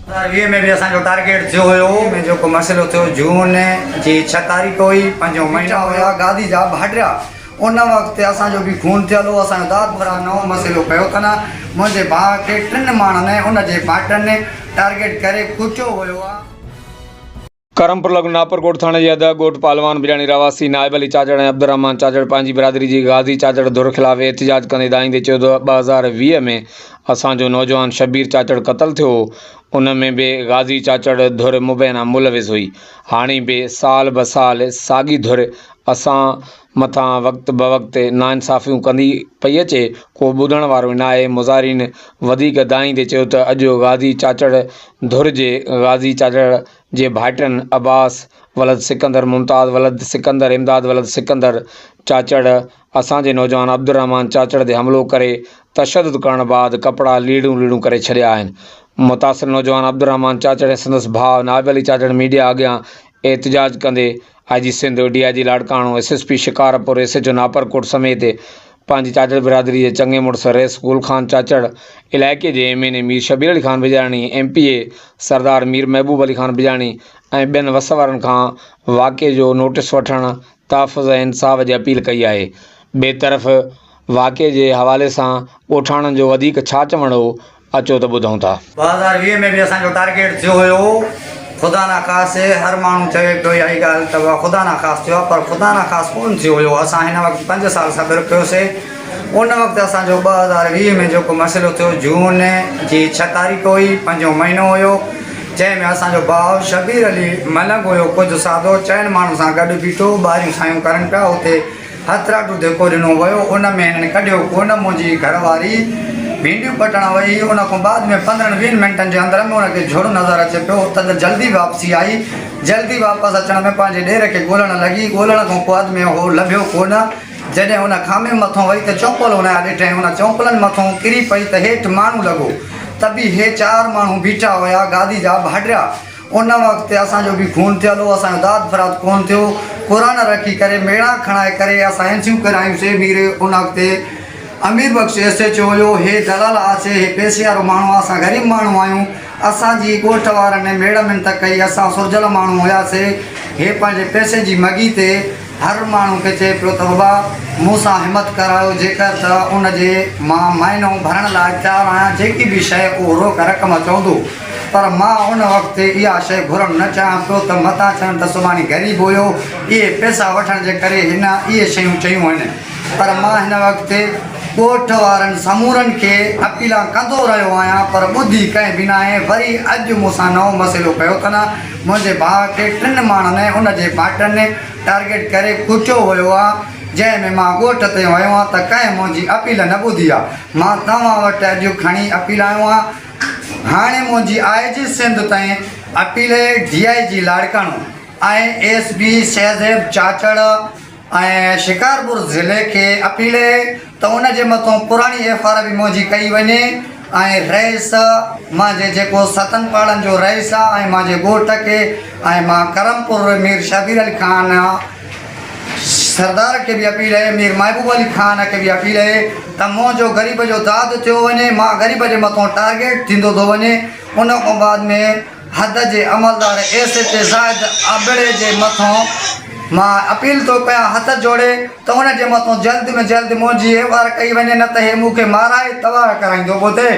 2020 ۾ به اسان جو ٽارگيٽ ٿيو هيو ۾ جيڪو مسئلو ٿيو جون جي ڇهه تاريخ هئي پنجون مهينو هيا گادي جا ڀاٽريا ان وقت اسان جو به خون ٿيل هو اسان جو داد ڀرا نئون مسئلو ڪيو اٿن منهنجي ڀاء کي ٽن ماڻهن ان جي ڀاٽرن ٽارگيٽ ڪري ڪٽيو ويو آ. ڪرمپور لڳ ناپرڪوٽ ٿاڻي جي حد ڳوٺ پهلوان بجاڻي رهواسي نائب علي چاچڙ ۽ عبدالرحمان چاچڙ پنهنجي برادري جي غازي چاچڙ ڌر خلاف احتجاج ڪندي دانهيندي چيو ته 2020 ۾ اسان جو نوجوان شبير چاچڙ قتل ٿيو هو ان ۾ به غازي چاچڙ ڌر مبينا ملوث هئي هاڻي به سال به سال ساڳي ڌر اسان مٿان وقت بوقت ناانصافيون ڪندي پئي اچي، ڪو ٻڌڻ وارو ئي ناهي، مظاهرين وڌيڪ دانهيندي چيو ته اڄ غازي چاچڙ ڌر جي غازي چاچڙ جي ڀائٽن عباس ولد سڪندر، ممتاز ولد سڪندر، امداد ولد سڪندر چاچڙ اسان جي نوجوان عبدالرحمان چاچڙ تي حملو ڪري تشدد ڪرڻ بعد ڪپڙا ليڙون ليڙون ڪري ڇڏيا آهن. متاثر نوجوان عبدالرحمان چاچڙ ۽ سندس ڀاء نائب علي چاچڙ ميڊيا اڳيان احتجاج ڪندي I G Sindh, D I G Larkana, S S P Shikarpur, S H O Naparkot سميت پنهنجي چاچڙ برادري جي چڱي مڙس رئيس گل خان چاچڙ، علائقي جي M N A Mir Shabbir Ali Khan Bijarani, M P A Sardar Mir Mehboob Ali Khan Bijarani ۽ ٻين وس وارن کان واقعي جو نوٽيس وٺڻ، تحفظ ۽ انصاف جي اپيل ڪئي آهي. ٻئي طرف واقعي جي حوالي سان ڳوٺاڻن جو وڌيڪ ڇا چوڻ هو، اچو ته ٻڌون ٿا. 2020 ۾ به اسان جو ٽارگيٽ ٿيو هيو خدا ناخواسته هر ماڻهو چوي پيو اها ئي ڳالهه ته خدا ناخواست ٿيو آهي پر خدا ناخواست ڪونه ٿيو هيو اسان هن وقت پنج سال صبر ڪيوسي ان وقت اسان جو 2020 ۾ جيڪو مسئلو ٿيو جون جي ڇهه تاريخ هئي پنجون مهينو هيو جنهن ۾ اسان جو ڀاء شبير علي ملنگ هيو ڪجهه سادو چئن ماڻهن سان گڏ بيٺو ٻاريون سايون ڪرن پيا اتي هٿرادو ڌڪو ڏنو ويو، ان ۾ هنن ڪڍيو ڪونه، منهنجي گهر واري ڀينڊيون پٽڻ وئي، ان کان بعد ۾ پندرهن ويهن منٽن جي اندر ۾ ان کي جهڙ نظر اچي پيو، اتان جلدي واپسي آئي، جلدي واپس اچڻ ۾ پنهنجي ڏير کي ڳولڻ لڳي، ڳولڻ کان پوء اڌ ۾ هو لڀيو ڪونه، جڏهن ان کامي مٿون وئي ته چونپل ان جا ڏٺائين، ان چونپلن مٿون ڪري پئي ته هيٺ ماڻهو لڳو، ته به هي چار ماڻهو بيٺا هيا، گادي جا ڀاٽريا. ان وقت اسان جو به خون ٿيل هو، اسان جو داد فراد ڪونه ٿيو. قرآن رکي ڪري ميڙا کڻائي ڪري اسان اينسيون ڪرايون سي مير ان وقت Amir Bakhsh S H O هيو، هي دلال آسي، هي پئسي وارو ماڻهو آ، اسان غريب ماڻهو آهيون، اسان جي ڳوٺ وارن ميڙ منٿ ڪئي، اسان سرجهل ماڻهو هياسي، هي پنهنجي پئسي جي مڳي تي هر ماڻهو کي چئي پيو ته بابا مون سان همت ڪرايو جيڪر ته ان جي مان مهينو ڀرڻ لاء تيار آهيان جيڪي به شيء اهو روڪ رقم چوندو پر مان ان وقت اها شيء گهرڻ نه چاهيان پيو ته متان چون ته سڀاڻي غريب هيو اهي پئسا وٺڻ جي ڪري هن اهي شيون چيون آهن پر مان هن وقت ڳوٺ وارن سمورن کي اپيلان ڪندو رهيو آهيان پر ٻڌي ڪنهن به ناهي وري اڄ مون سان نئون مسئلو ڪيو اٿن منهنجي ڀاء کي ٽن ماڻهن ۽ ان جي ڀائٽن ٽارگيٽ ڪري ڪٽيو ويو آ، جنهن ۾ مان ڳوٺ تي ويو آن ته ڪنهن منهنجي اپيل نه ٻڌي آ، مان توهان وٽ اڄ کڻي اپيل آيو آن، هاڻي منهنجي آء جي سنڌ تائين appeal D I G Larkana ۽ S P Shahzeb Chachar ۽ Shikarpur ضلعي کي اپيل ته ان جي مٿون پراڻي ايف آر به منهنجي ڪئي وڃي ۽ رئيس مانجي جيڪو ستن پاڙن جو رئيس آ ۽ مانجي ڳوٺ کي ۽ مان ڪرمپور مير شبير علي خان سردار کي به اپيل اهي مير محبوب علي خان کي به اپيل اهي ته منهنجو غريب جو داد ٿيو وڃي مان غريب جي مٿون ٽارگيٽ ٿيندو ٿو وڃي ان کان بعد ۾ حد جي عملدار ايس ايچ اي زاهد ابڙي جي مٿان مان اپيل ٿو ڪيان هٿ جوڙي ته ان جي مٿان جلد ۾ جلد منهنجي ايف آر ڪئي وڃي نه ته هي مون کي مارائي تباهه ڪرائيندو ٻڌي.